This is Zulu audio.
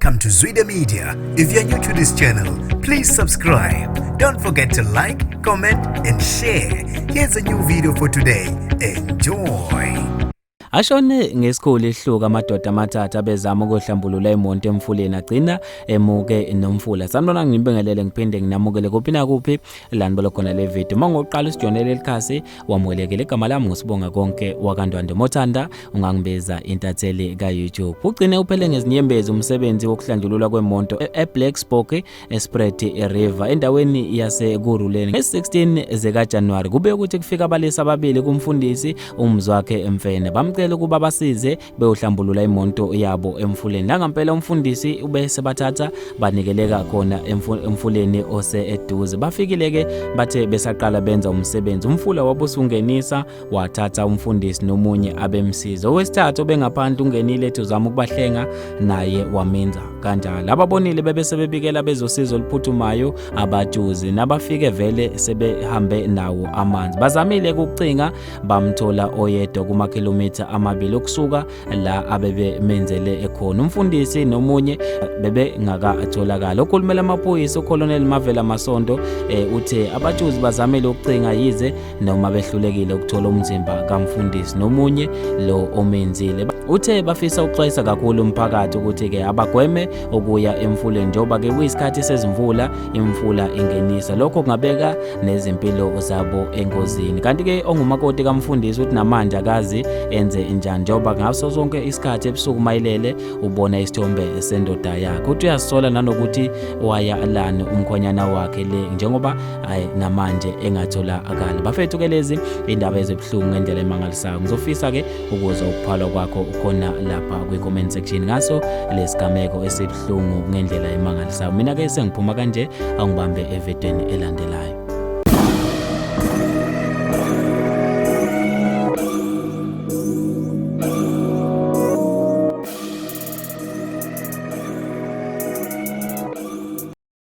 Welcome to Zwida Media. If you're new to this channel, please subscribe. Don't forget to like, comment, and share. Here's a new video for today. Enjoy. Ashone ngesikhulu isihluku amadoda amathathu abezama ukuhlambulula imonto emfuleni agcina emuke nomfula. Sanibona ngibingelele ngiphinde nginamukele kuphi nakuphi la nibona khona le video. Uma ngokuqala usijonele lelikhasi wamukelekile igama lami ngusibonga konke wakandwande mothanda ungangibiza intatheli ka-YouTube. Ugcine uphele ngezinyembezi umsebenzi wokuhlanjululwa kwemonto e-Blacksburg eSpread River endaweni yaseKurhuleni nge-16 zikaJanuwari. Kube ukuthi kufika abalisa ababili kumfundisi uMzwakhe Mfene bamcela ukuba basize beyohlambulula imonto yabo emfuleni. Nangampela umfundisi ube sebathatha banikeleka khona emfuleni ose eduze. Bafikile ke bathe besaqala benza umsebenzi umfula wabusungenisa wathatha umfundisi nomunye abemsiza. Owesithathu obengaphandle ungenile ethi uzama ukubahlenga naye wamenza kanjalo. Ababonile bebe sebebikela bezosizo oluphuthumayo abatshuzi nabafike vele sebehambe nawo amanzi. Bazamile ukucinga bamthola oyedwa kumakhilomitha amabili ukusuka la abebemenzele ekhona. Umfundisi nomunye bebengakatholakali. Okhulumela amaphoyisa uColonel Mavela Masondo uthe abatshuzi bazamile ukucinga yize noma behlulekile ukuthola umzimba kamfundisi nomunye lo omenzile. Uthe bafisa ukuxwayisa kakhulu umphakathi ukuthi-ke abagweme ukuya emfuleni njengoba ke kuyisikhathi sezimvula imfula ingenisa lokho kungabeka nezimpilo zabo engozini. Kanti-ke ongumakoti kamfundisi uthi namanje akazi enze njani njengoba ngaso sonke isikhathi ebusuku mayilele ubona isithombe sendoda yakhe. Uthi uyazisola nanokuthi waya lani umkhwenyana wakhe le njengoba ayi namanje engatholakali. Bafethu ke lezi indaba ezibuhlungu ngendlela emangalisayo. Ngizofisa ke ukuzwa ukuphalwa kwakho khona lapha kwi-comment section ngaso lesigameko esibuhlungu ngendlela emangalisayo. Mina ke sengiphuma kanje, angibambe evidweni elandelayo.